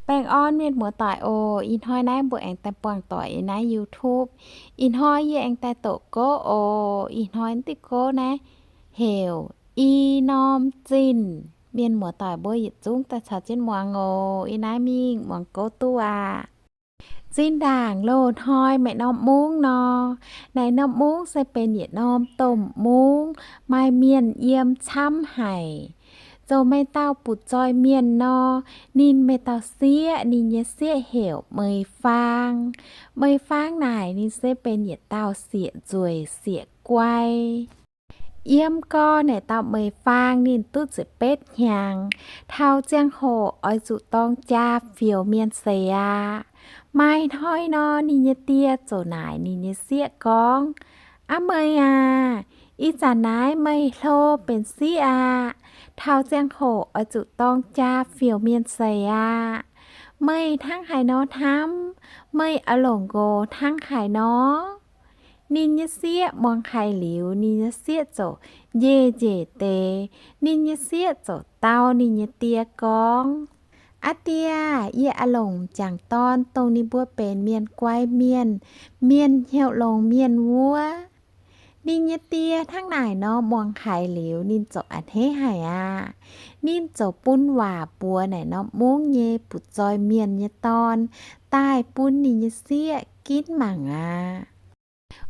Baengh orn mienh muoz-doic oc. Ih hnoi naaiv mbuo aengx daaih buangh doic yiem naaiv YouTube. Ih hnoi yie aengx daaih doqc gouv oc. Ih hnoi diuh gouv naaiv heuc I norm zinh. Mienh muoz-doic mbuo yietc zungv daaih caux jienv muangx oc. Yiem naaiv mingh muangx gouv duqv aqv. Zinh ndaangc loz-hnoi maaih norm mungv nor, naaiv norm mungv se benx yietc norm domh mungv, maaih mienh yiem camv haic. Zoux maaih dauh butv-zoih mienh nor, ninh maaih dauh sieqv, ninh nyei sieqv heuc Meih Faang. Meih Faang naaic ninh se benx yietc dauh sieqv-nzueic sieqv-guai. Yiem gorx naaic dauh Meih Faang ninh duqv ziepc betv hnyangx, taux ziangh hoc oix zuqc dorng jaa fioux mienh seix aqv. Maaih hnoi nor, ninh nyei die ziouc naaic ninh nyei sieqv gorngv, Aav meih aac, ih zanc naaiv meih hlo benx sieqv aqv. Taux ziangh hoc oix zuqc dorng jaa fioux mienh seix aqv. Meih hnangv haaix nor hnamv? Meih oix longc nqox hnangv haaix nor? Ninh nyei sieqv muangx haiz liuz, ninh nyei sieqv ziouc njiec njiec deix. Ninh nyei sieqv ziouc dau ninh nyei die gorngv, Aa die, yie oix longc m'jangc dorn, dongh ninh mbuo benx mienh guai mienh, mienh hnyouv longx mienh wuov. Ninh nyei die hnangv naaic nor muangx haiz liuz, ninh ziouc a'hneiv haic aqv. Ninh ziouc bun waac mbuox naaic norm mungv nyei butv-zoih mienh nyei dorn daaih bun ninh nyei sieqv ginv mangc aqv.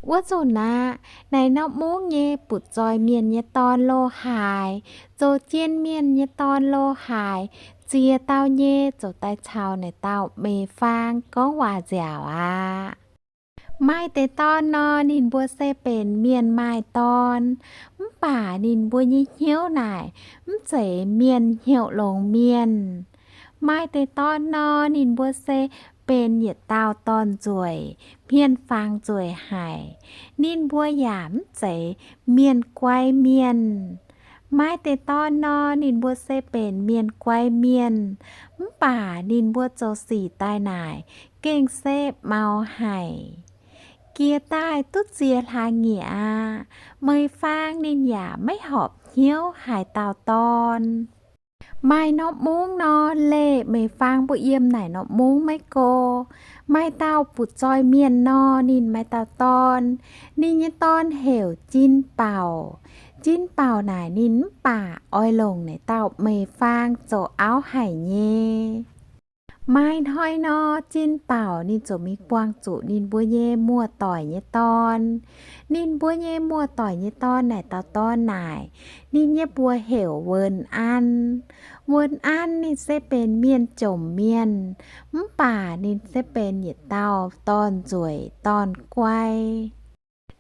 Wuov nzunc aqv, naaic norm mungv nyei butv-zoih mienh nyei dorn lo haic, zoux jien mienh nyei dorn lo haic, ziex dauh nyei ziouc daaih caux naaic dauh Meih Faang gorngv waac nziaauc aqv. Maaih deix dorn nor, ninh mbuo se benx mienh maaih dorn, mv baac ninh mbuo nyei hnyouv naaic mv zeiz mienh hnyouv longx mienh. Maaih deix dorn nor, ninh mbuo se benx yietc dauh dorn-nzueic, hmien-fangx nzueic haic. Ninh mbuo yaac mv zeiz mienh guai mienh. Maaih deix dorn nor, ninh mbuo se benx mienh guai mienh, mv baac ninh mbuo zoux sic daaih naaic gengh se mau haic. Jiex daaih duqv ziex hlaax nyieqc aqv, Meih Faang ninh yaac maiv horpc hnyouv haaix dauh dorn. Maaih norm mungv nor, leih Meih Faang mbuo yiem naaic norm mungv maiv go, maaih dauh butv-zoih mienh nor, ninh maaih dauh dorn. Ninh nyei dorn heuc Jin Baauc. Jin Baauc naaic ninh mv baac oix longc naaic dauh Meih Faang zoux auv haic nyei. Maaih hnoi nor, Jin Baauc ninh ziouc mingh buangh zuqc ninh mbuo nyei muoz-doic nyei dorn. Ninh mbuo nyei muoz-doic nyei dorn naaic dauh dorn naaic, ninh nyei mbuox heuc Wen An. Wen An ninh se benx mienh jomc mienh, mv baac ninh se benx yietc dauh dorn-nzueic dorn-guai.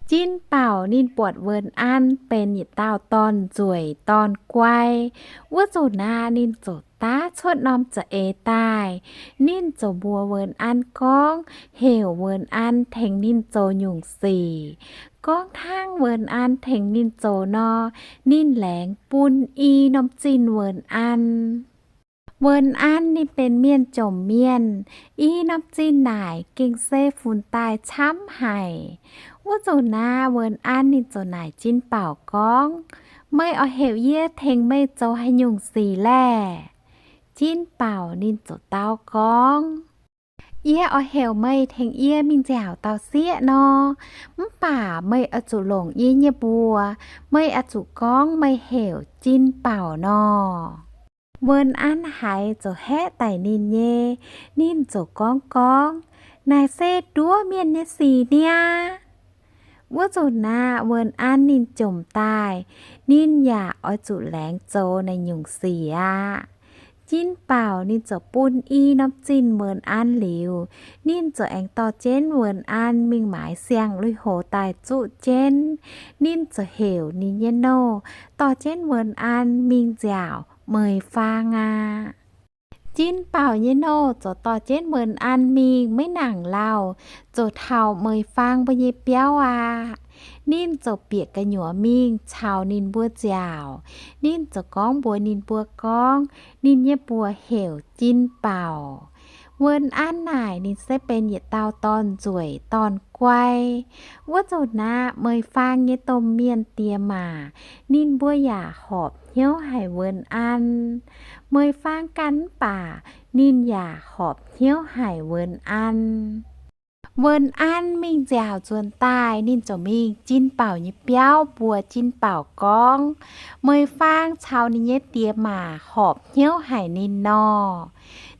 Jin Baauc ninh buatc Wen An benx yietc dauh dorn-nzueic dorn-guai, wuov nzunc aqv ninh ziouc daav cuotv norm za'eix daaih. Ninh ziouc mbuox Wen An gorngv heuc Wen An tengx ninh zoux nyungc sic. Gorngv hnangv Wen An tengx ninh zoux nor, ninh laengz bun i norm zinh Wen An. Wen An ninh benx mienh jomc mienh, i norm zinh naaic gengh se funx daaih camv haic. Wuov nzunc aqv, Wen An ninh ziouc naaic Jin Baauc gorngv, Meih oix heuc yie tengx meih zoux haaix nyungc sic laeh? Jin Baauc ninh ziouc dau gorngv, Yie oix heuc meih tengx yie mingh nziaauc dauh sieqv nor. Mv baac meih oix zuqc longc yie nyei mbuox. Meih oix zuqc gorngv meih heuc Jin Baauc nor. Wen An haiz ziouc haeqv daic ninh nyei. Ninh ziouc gorngv gorngv, Naaic se nduov mienh nyei sic niaa. Wuov nzunc aqv, Wen An ninh jomc daaih, ninh yaac oix zuqc laengz zoux naaiv nyungc sic aqv. Jin Baauc ninh ziouc bun i norm zinh Wen An liuz, ninh ziouc aengx dorh jienv Wen An mingh maaiz siang-lui-houx daaih zuqv jienv. Ninh ziouc heuc ninh nyei nouh dorh jienv Wen An mingh nziaauc Meih Faang aqv. Jin Baauc nyei nouh ziouc dorh jienv Wen An mingh maiv nangc lauh, ziouc taux Meih Faang mbuo nyei biauv aqv. Ninh ziouc bieqc gu'nyuoz mingh caux ninh mbuo nziaauc. Ninh ziouc gorngv mbuox ninh mbuo gorngv, ninh nyei mbuox heuc Jin Baauc. Wen An naaic ninh se benx yietc dauh dorn-nzueic dorn-guai. Wuov nzunc aqv, Meih Faang nyei domh mienh diex maac, ninh mbuo yaac horpc hnyouv haic Wen An. Meih Faang ganh mv baac ninh yaac horpc hnyouv haic Wen An. Wen An mingh nziaauc nzuonx daaih, ninh ziouc mingh Jin Baoc nyei biauv mbuox Jin Baoc gorngv, Meih Faang caux ninh nyei diex maac horpc hnyouv haic ninh nor.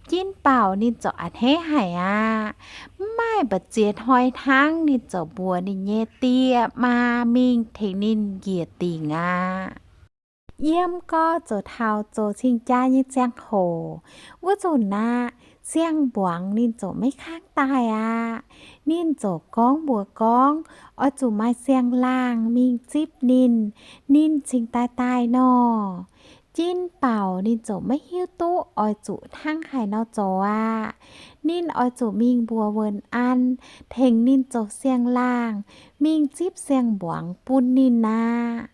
Jin Baoc ninh ziouc a'hneiv haic aqv. Mv maaih mbu'ziex hnoi hnangv, ninh ziouc mbuox ninh nyei die maa mingh tengx ninh njiec dingc aqv. Yiem gorx zoux taux zoux cing-jaa nyei ziangh hoc, wuov nzunc aqv, siang-mbuangz ninh ziouc maiv kangv daaih aqv. Ninh ziouc gorngv mbuox gorngv, Oix zuqc maaih siang-laangh mingh zipv ninh, ninh cingx daaih daaih nor. Jin Baoc ninh ziouc maiv hiuv duqv oix zuqc hnangv haaix nor zoux aqv. Ninh oix zuqc mingh mbuox Wen An tengx ninh zoux siang-laangh, mingh zipv siang-mbuangz bun ninh aqv.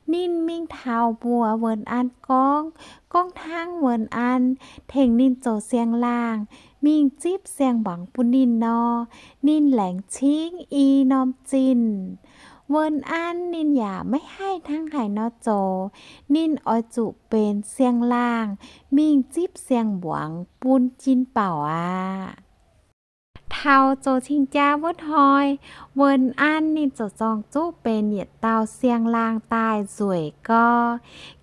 Ninh mingh taux mbuox Wen An gorngv, gorngv hnangv Wen An tengx ninh zoux siang-laangh, mingh zipv siang-mbuangz bun ninh nor, ninh laengz cingv i norm zinh. Wen An ninh yaac maiv haih hnangv haaix nor zoux. Ninh oix zuqc benx siang-laangh mingh zipv siang-mbuangz bun Jin Baoc aqv. Taux zoux cing-jaa wuov hnoi, Wen An ninh ziouc zorng zuqv benx yietc dauh siang-laangh daaih nzueic gau.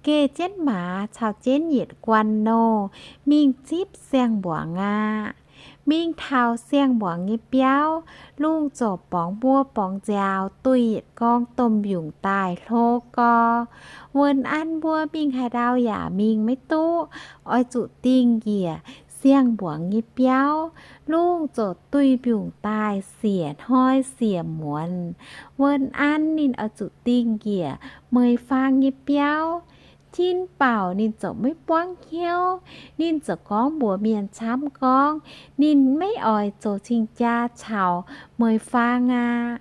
Geh jienv maaz caux jienv yietc guanh nouh mingh zipv siang-mbuangz aqv. Mingh taux siang-mbuangz nyei biauv, lungh ziouc borngz mbuo borngz nziaaux duih yietc gorngv domh mbiungc daaih hlo gau. Wen An mbuo mingh haaix ndau yaac mingh maiv duqv, oix zuqc dingh njiec siang-mbuangz nyei biauv. Lungh ziouc duih mbiungc daaih siec hnoi siec muonz. Wen An ninh oix zuqc dingh njiec Meih Faang nyei biauv. Jin Baoc ninh ziouc maiv buangv hnyouv. Ninh ziouc gorngv mbuox mienh camv gorngv, ninh maiv oix zoux cing-jaa caux Meih Faang aqv.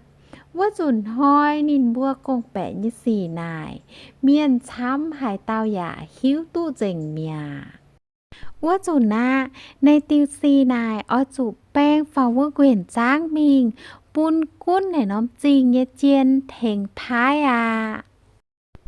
Wuov nzunc hnoi ninh mbuo gong-baeqc nyei sic naaic, mienh camv haaix dauh yaac hiuv duqv nzengc mi'aqv. Wuov nzunc aqv, naaiv diuh sic naaic oix zuqc baeng faaux wuov nquenh zaangv mingh bun gunv naaic norm zingh nyei jien tengx paaiv aqv.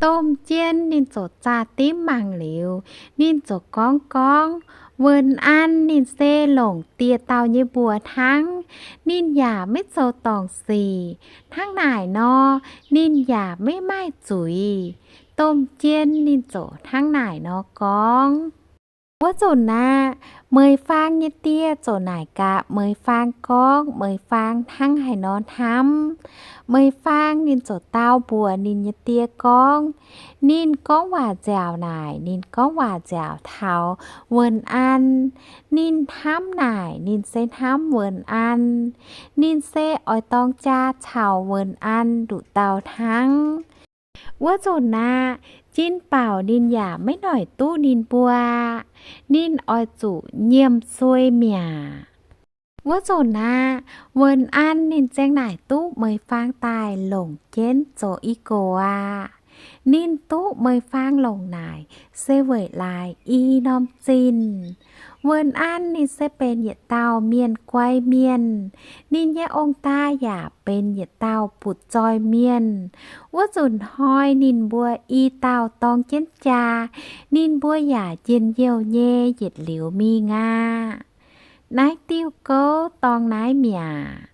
Domh jien ninh ziouc zaah dimv mangc liuz, ninh ziouc gorngv gorngv, Wen An ninh se longc dieh dauh nyei mbuox hnangv. Ninh yaac maiv zoux dorngc sic. Hnangv naaic nor, ninh yaac maiv maaih zuiz. Domh jien ninh ziouc hnangv naaic nor gorngv. Wuov nzunc aqv, Meih Faang nyei die ziouc naaic gaax Meih Faang gorngv Meih Faang hnangv haaix nor hnamv. Meih Faang ninh ziouc dau mbuox ninh nyei die gorngv, ninh gorngv waac nziaauc naaic, ninh gorngv waac nziaauc taux Wen An. Ninh hnamv naaic, ninh se hnamv Wen An. Ninh se oix dorng jaa caux Wen An nduqc dauh hnangv. Wuov nzunc aqv, Jin Baoc ninh yaac maiv noic duqv ninh mbuo. Ninh oix zuqc nyiemc suei mi'aqv. Wuov nzunc aqv, Wen An ninh ziang naaic duqv Meih Faang daaih longc jienv zoux i gox aqv. Ninh duqv Meih Faang longc naaic se weic laaix i norm zinh. Wen An ninh se benx yietc dauh mienh guai mienh. Ninh nyei ong-daa yaac benx yietc dauh butv-zoih mienh. Wuov nzunc hnoi ninh mbuo i dauh dorng jienv jaa, ninh mbuo yaac njien-youh nyei yietc liuz mingh aqv. Naaiv diuh gouv dorng naaiv mi'aqv.